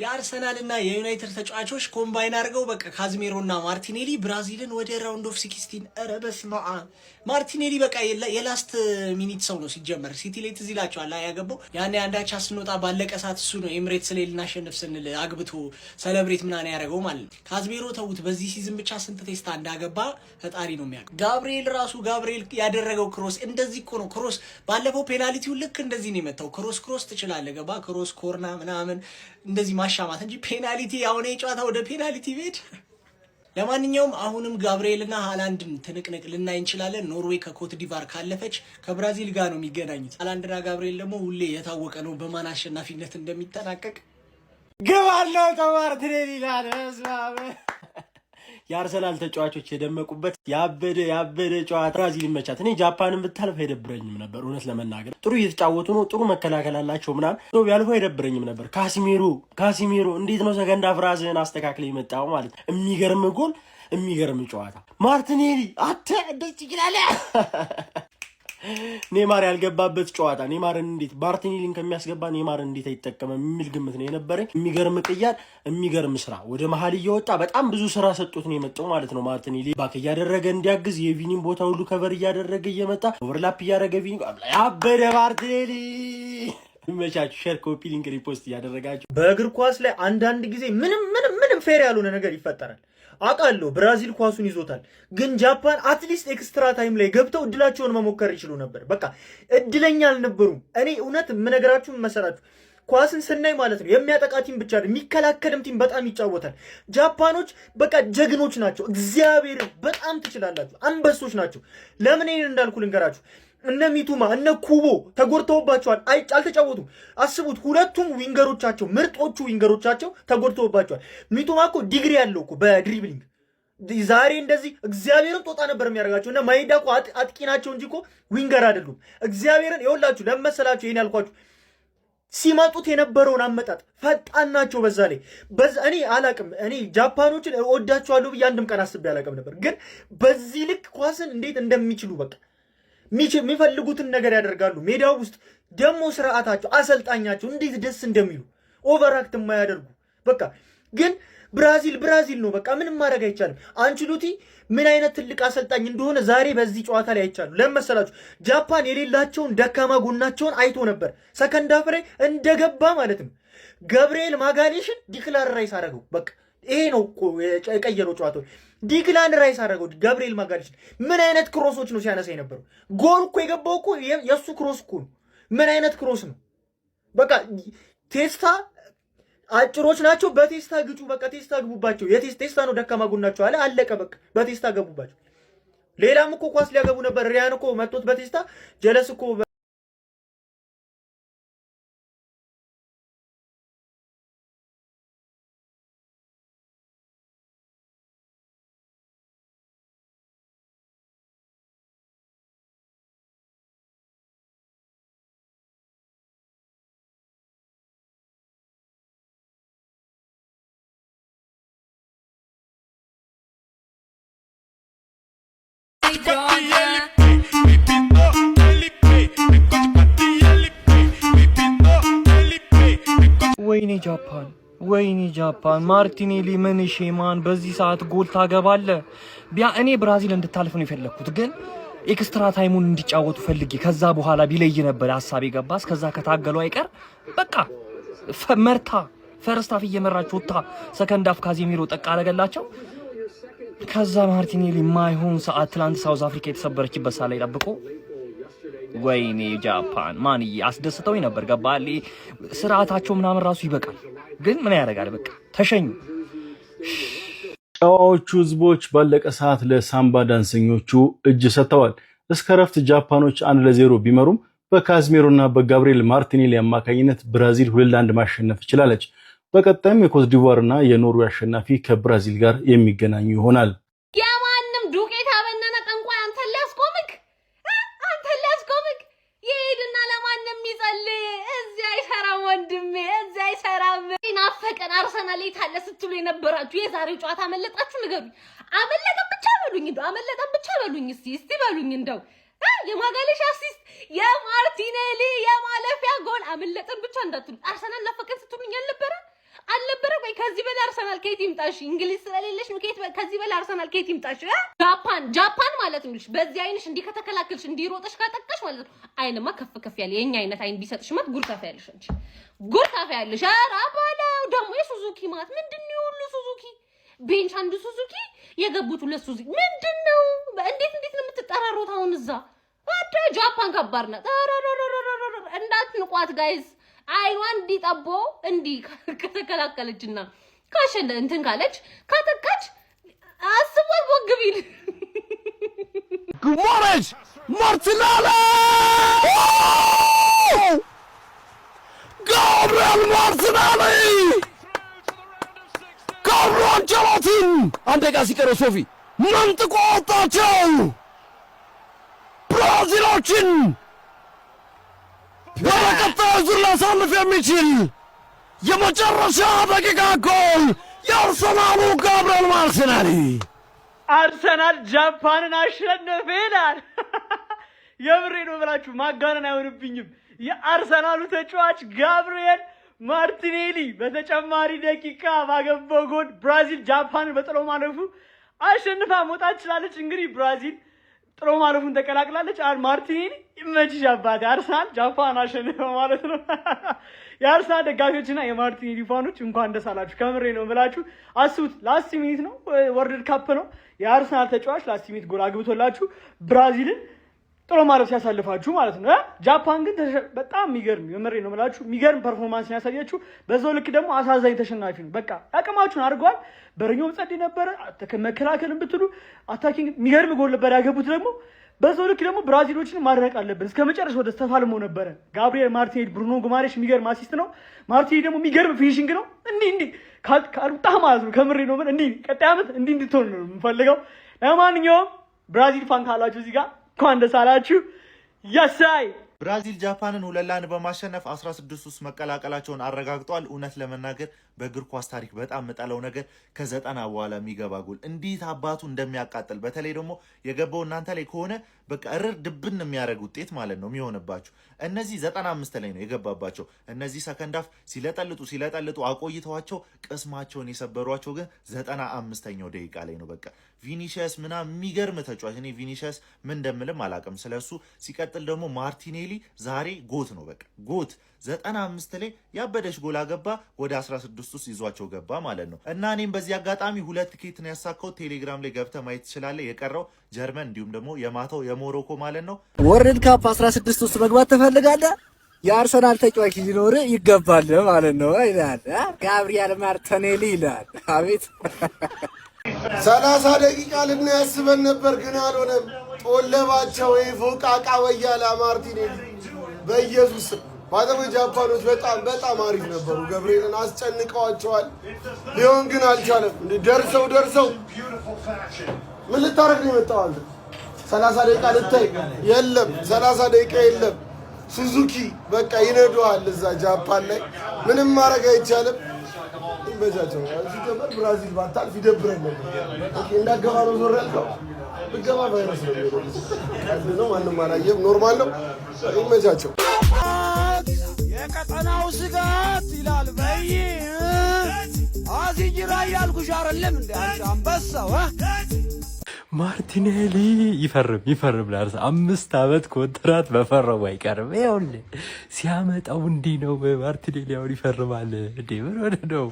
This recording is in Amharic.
የአርሰናልና የዩናይትድ ተጫዋቾች combine አድርገው በቃ ካዝሜሮና ማርቲኔሊ ብራዚልን ወደ round of 16። ኧረ በስመ አብ! ማርቲኔሊ በቃ የ last minute ሰው ነው ሲጀመር። ሲቲ ላይ ትዝ ይላቸዋል ያገባው፣ ያኔ አንድ አቻ ስንወጣ ባለቀ ሰዓት እሱ ነው ኤምሬትስ ላይ ልናሸንፍ ስንል አግብቶ celebrate ምናምን ያደረገው ማለት ነው። ካዝሜሮ ተዉት፣ በዚህ season ብቻ ስንት ቴስታ እንዳገባ ፈጣሪ ነው የሚያውቀው። ጋብርኤል ራሱ፣ ጋብርኤል ያደረገው cross እንደዚህ እኮ ነው cross። ባለፈው penalty ው ልክ እንደዚህ ነው የመታው። Cross cross ትችላለህ፣ ገባ cross corner ምናምን እንደዚህ ማሻማት እንጂ penalty አሁን የጨዋታ ወደ penalty ቤድ። ለማንኛውም አሁንም ጋብርኤልና ሃላንድን ትንቅንቅ ልናይ እንችላለን። ኖርዌይ ከኮት ዲቫር ካለፈች ከብራዚል ጋር ነው የሚገናኙት። ሃላንድና ጋብርኤል ደግሞ ሁሌ የታወቀ ነው በማን አሸናፊነት እንደሚጠናቀቅ። ግባለው ተማርቲኔሊ ይላል። የአርሰናል ተጫዋቾች የደመቁበት ያበደ ያበደ ጨዋታ። ብራዚል ይመቻት። እኔ ጃፓንን ብታልፍ አይደብረኝም ነበር፣ እውነት ለመናገር ጥሩ እየተጫወቱ ነው፣ ጥሩ መከላከል አላቸው ምናምን፣ ቢያልፉ አይደብረኝም ነበር። ካሲሜሮ፣ ካሲሜሮ እንዴት ነው second half ራስህን አስተካክለ የመጣው ማለት ነው። የሚገርም ጎል፣ የሚገርም ጨዋታ። ማርቲኔሊ አተ እንዴት ይችላል? ኔማር ያልገባበት ጨዋታ፣ ኔማርን እንዴት ማርቲኔሊን ከሚያስገባ ኔማርን እንዴት አይጠቀምም የሚል ግምት ነው የነበረኝ። የሚገርም ቅያር፣ የሚገርም ስራ፣ ወደ መሀል እየወጣ በጣም ብዙ ስራ ሰጡት ነው የመጣው ማለት ነው። ማርቲኔሊ back እያደረገ እንዲያግዝ የቪኒን ቦታ ሁሉ cover እያደረገ እየመጣ overlap እያደረገ ቪኒ ያበደ። ማርቲኔሊ ይመቻችሁ። Share፣ copy link፣ repost እያደረጋችሁ። በእግር ኳስ ላይ አንዳንድ ጊዜ ምንም ምንም ምንም fair ያልሆነ ነገር ይፈጠራል። አውቃለሁ ብራዚል ኳሱን ይዞታል፣ ግን ጃፓን at least extra time ላይ ገብተው እድላቸውን መሞከር ይችሉ ነበር። በቃ እድለኛ አልነበሩም። እኔ እውነት የምነግራችሁ መሰራችሁ ኳስን ስናይ ማለት ነው የሚያጠቃ team ብቻ አይደለም፣ የሚከላከልም team በጣም ይጫወታል። ጃፓኖች በቃ ጀግኖች ናቸው። እግዚአብሔርን በጣም ትችላላችሁ፣ አንበሶች ናቸው። ለምን ይሄን እንዳልኩ ልንገራችሁ። እነ ሚቱማ እነ ኩቦ ተጎድተውባቸዋል፣ አልተጫወቱም። አስቡት፣ ሁለቱም winger ኦቻቸው፣ ምርጦቹ winger ኦቻቸው ተጎድተውባቸዋል። ሚቱማ እኮ ዲግሪ ያለው እኮ በ dribbling፣ ዛሬ እንደዚህ እግዚአብሔርን ጦጣ ነበር የሚያደርጋቸው። እና ማይዳ እኮ አጥቂ ናቸው እንጂ እኮ winger አይደሉም። እግዚአብሔርን ይኸውላችሁ ለመሰላችሁ ይሄን ያልኳችሁ ሲመጡት የነበረውን አመጣጥ ፈጣን ናቸው። በዛ ላይ በዛ እኔ አላቅም። እኔ ጃፓኖችን እወዳቸዋለሁ ብዬ አንድም ቀን አስቤ አላቅም ነበር። ግን በዚህ ልክ ኳስን እንዴት እንደሚችሉ፣ በቃ የሚፈልጉትን ነገር ያደርጋሉ። ሜዳው ውስጥ ደግሞ ስርዓታቸው፣ አሰልጣኛቸው እንዴት ደስ እንደሚሉ፣ overact የማያደርጉ። በቃ ግን ብራዚል ብራዚል ነው። በቃ ምንም ማድረግ አይቻልም። አንችሉቲ ምን አይነት ትልቅ አሰልጣኝ እንደሆነ ዛሬ በዚህ ጨዋታ ላይ አይቻሉ። ለመሰላችሁ ጃፓን የሌላቸውን ደካማ ጎናቸውን አይቶ ነበር። Second half ላይ እንደገባ ማለት ነው ገብርኤል ማጋሌሽን ዲክላን ራይስ አደረገው። በቃ ይሄ ነው እኮ የቀየረው ጨዋታው። ዲክላን ራይስ አደረገው ገብርኤል ማጋሌሽን። ምን አይነት cross ኦች ነው ሲያነሳ የነበረው? ጎል እኮ የገባው እኮ የእሱ cross እኮ ነው። ምን አይነት cross ነው? በቃ ቴስታ አጭሮች ናቸው። በቴስታ ግጩ። በቃ ቴስታ ግቡባቸው። የቴስታ ነው ደካማ ጎናቸው አለ። አለቀ። በቃ በቴስታ ገቡባቸው። ሌላም እኮ ኳስ ሊያገቡ ነበር። ሪያን እኮ መቶት በቴስታ ጀለስ እኮ። Droga. ወይኔ ጃፓን፣ ወይኔ ጃፓን፣ ማርቲኔሊ ምን ማን በዚህ ሰዓት ጎል ታገባለ? ቢያ እኔ ብራዚል እንድታልፍ ነው የፈለግኩት፣ ግን extra time ኡን እንዲጫወቱ ፈልጌ ከዛ በኋላ ቢለይ ነበር ሀሳብ የገባ። እስከዛ ከታገሉ አይቀር በቃ መርታ first half እየመራች ወጥታ second half ካዜሚሮ ጠቅ አረገላቸው። ከዛ ማርቲኔሊ ማይሆን ሰዓት ትላንት ሳውዝ አፍሪካ የተሰበረችበት ሰዓት ላይ ጠብቆ፣ ወይኔ ጃፓን ማንዬ አስደስተውኝ ነበር። ገባ ስርዓታቸው ምናምን ራሱ ይበቃል፣ ግን ምን ያደርጋል በቃ ተሸኙ። ጨዋዎቹ ህዝቦች ባለቀ ሰዓት ለሳምባ ዳንሰኞቹ እጅ ሰጥተዋል። እስከ ረፍት ጃፓኖች 1-0 ቢመሩም በካዝሜሮና በጋብሪኤል ማርቲኔሊ አማካኝነት ብራዚል 2-1 ማሸነፍ ችላለች። በቀጣይም የኮትዲቯር እና የኖርዌይ አሸናፊ ከብራዚል ጋር የሚገናኙ ይሆናል። የማንም ዱቄት አበነነ ጠንቋይ አንተን ሊያስቆምክ፣ አንተን ሊያስቆምክ ይሄድና ለማንም ይጸልይ። እዚህ አይሰራም ወንድሜ፣ እዚህ አይሰራም። ናፈቀን አርሰናል የት አለ ስትሉ የነበራችሁ የዛሬው ጨዋታ አመለጣችሁ? ንገሩኝ። አመለጠን ብቻ በሉኝ፣ እንደው አመለጠን ብቻ በሉኝ። እስቲ እስቲ በሉኝ እንደው የማጋሌሽ assist፣ የማርቲኔሊ የማለፊያ ጎል አመለጠን ብቻ እንዳትሉ። አርሰናል ናፈቀን ስትሉኝ አልነበረ አልነበረ? አርሰናል ከየት ይምጣሽ? እንግሊዝ ስለሌለሽ ነው። ከየት ከዚህ በላይ አርሰናል ከየት ይምጣሽ? ጃፓን ጃፓን ማለት ነው። በዚህ አይንሽ እንዲህ ከተከላከልሽ፣ እንዲህ ሮጠሽ ካጠቃሽ ማለት ነው። አይንማ ከፍ ከፍ ያለ የኛ አይነት አይን ቢሰጥሽማ ጉድ ታፈያለሽ እንጂ፣ ጉድ ታፈያለሽ። ኧረ በለው፣ ደግሞ የሱዙኪ ማለት ምንድን ነው? የሁሉ ሱዙኪ bench፣ አንዱ ሱዙኪ የገቡት ሁለት ሱዙኪ ምንድን ነው? እንዴት እንዴት ነው የምትጠራሩት አሁን እዛ? አደ ጃፓን ከባድ ናት። እንዳትንቋት guys። አይኗ እንዲህ ጠቦ እንዲህ ከተከላከለችና ካሸነ እንትን ካለች፣ ካጠቃች አስቧል ቦግ ቢል። Guimaraes! Martinelli! Gabriel Martinelli! ካርሎ አንቸሎቲን አንድ ደቂቃ ሲቀረው ሶፊ መንጥቆ አወጣቸው ብራዚሎችን። ወደ ቀጣዩ ዙር ሊያሳልፍ የሚችል የመጨረሻ ደቂቃ ጎል የአርሰናሉ ጋብርኤል ማርቲኔሊ። አርሰናል ጃፓንን አሸነፈ ይላል። የምሬ ነው ብላችሁ ማጋነን አይሆንብኝም። የአርሰናሉ ተጫዋች ጋብርኤል ማርቲኔሊ በተጨማሪ ደቂቃ ባገባው ጎል ብራዚል ጃፓንን በጥሎ ማለፉ አሸንፋ መውጣት ችላለች። እንግዲህ ብራዚል ጥሎ ማለፉን ተቀላቅላለች። ማርቲኔሊ ይመችሽ አባቴ። አርሰናል ጃፓን አሸንፈ ማለት ነው። የአርሰናል ደጋፊዎችና የማርቲኔሊ fan ኦች እንኳን ደስ አላችሁ። ከምሬ ነው ብላችሁ አስቡት። Last minute ነው፣ World Cup ነው። የአርሰናል ተጫዋች last minute ጎል አግብቶላችሁ ብራዚልን ጥሎ ማለፍ ሲያሳልፋችሁ ማለት ነው። ጃፓን ግን በጣም የሚገርም፣ የምሬ ነው የምላችሁ፣ የሚገርም performance ያሳያችሁ። በዛው ልክ ደግሞ አሳዛኝ ተሸናፊ ነው። በቃ አቅማችሁን አድርገዋል። በረኛውም ጸዴ ነበረ። መከላከልን ብትሉ attacking የሚገርም ጎል ነበር ያገቡት ደግሞ። በዛው ልክ ደግሞ ብራዚሎችን ማድነቅ አለብን። እስከ መጨረሻው ድረስ ተፋልሞ ነበረ። ጋብሪኤል ማርቲኔሊ፣ ብሩኖ ጉማሬሽ የሚገርም assist ነው። ማርቲኔሊ ደግሞ የሚገርም finishing ነው። እንዲህ እንዲህ ካልጣ ማለት ነው። ከምሬ ነው። እንዲህ ቀጣይ ዓመት እንዲህ እንድትሆን ነው የምፈልገው። ለማንኛውም ብራዚል fan ካላችሁ እዚህ ጋር እንኳን ደስ አላችሁ። የሳይ። ብራዚል ጃፓንን 2-1 በማሸነፍ 16 ውስጥ መቀላቀላቸውን አረጋግጠዋል። እውነት ለመናገር በእግር ኳስ ታሪክ በጣም የምጠላው ነገር ከ90 በኋላ የሚገባ ጎል እንዴት አባቱ እንደሚያቃጥል፣ በተለይ ደግሞ የገባው እናንተ ላይ ከሆነ በቃ እርር ድብን የሚያደርግ ውጤት ማለት ነው የሚሆንባችሁ። እነዚህ 95 ላይ ነው የገባባቸው። እነዚህ second half ሲለጠልጡ ሲለጠልጡ አቆይተዋቸው ቅስማቸውን የሰበሯቸው ግን 95ኛው ደቂቃ ላይ ነው። በቃ ቪኒሺየስ ምናምን የሚገርም ተጫዋች፣ እኔ ቪኒሺየስ ምን እንደምልም አላውቅም ስለሱ። ሲቀጥል ደግሞ ማርቲኔሊ ዛሬ GOAT ነው፣ በቃ GOAT። 95 ላይ ያበደች ጎል አገባ፣ ወደ 16 ውስጥ ይዟቸው ገባ ማለት ነው። እና እኔም በዚህ አጋጣሚ ሁለት ቲኬት ነው ያሳካው። ቴሌግራም ላይ ገብተህ ማየት ትችላለህ። የቀረው ጀርመን እንዲሁም ደግሞ የማታው የሞሮኮ ማለት ነው። World Cup 16 ውስጥ መግባት ትፈልጋለህ? የአርሰናል ተጫዋች ሊኖር ይገባል ማለት ነው ይላል ጋብሪኤል ማርቲኔሊ ይላል። አቤት። 30 ደቂቃ ልናያስበን ነበር፣ ግን አልሆነም። ጦለባቸው ፎቃቃ ወያላ ማርቲኔሊ በኢየሱስ። ባጠበ ጃፓኖች በጣም በጣም አሪፍ ነበሩ። ገብርኤልን አስጨንቀዋቸዋል። ሊሆን ግን አልቻለም። እንደ ደርሰው ደርሰው ምን ልታረግ ነው የመጣው አንተ? 30 ደቂቃ ልታይ? የለም፣ 30 ደቂቃ የለም። ሱዙኪ በቃ ይነዱሃል እዛ ጃፓን ላይ፣ ምንም ማድረግ አይቻልም። ይመቻቸው። ሲጀመር ብራዚል ባታልፍ ይደብረን ነበር። Okay፣ እንዳገባ ነው ዞር ያልከው። ብገባ ቫይረስ ነው የሚሆነው። ቀልድ ነው፣ ማንም አላየም። Normal ነው። ይመቻቸው። የቀጠናው ስጋት ይላል። በይ አዚጅራ እያልኩሽ አይደለም እንደ አንቺ አንበሳው? ማርቲኔሊ ይፈርም ይፈርም፣ ለአርሰናል 5 ዓመት ኮንትራት መፈረሙ አይቀርም። ይኸውልህ ሲያመጣው እንዲህ ነው። ማርቲኔሊ አሁን ይፈርማል እንዴ? ምን ሆነ ነው?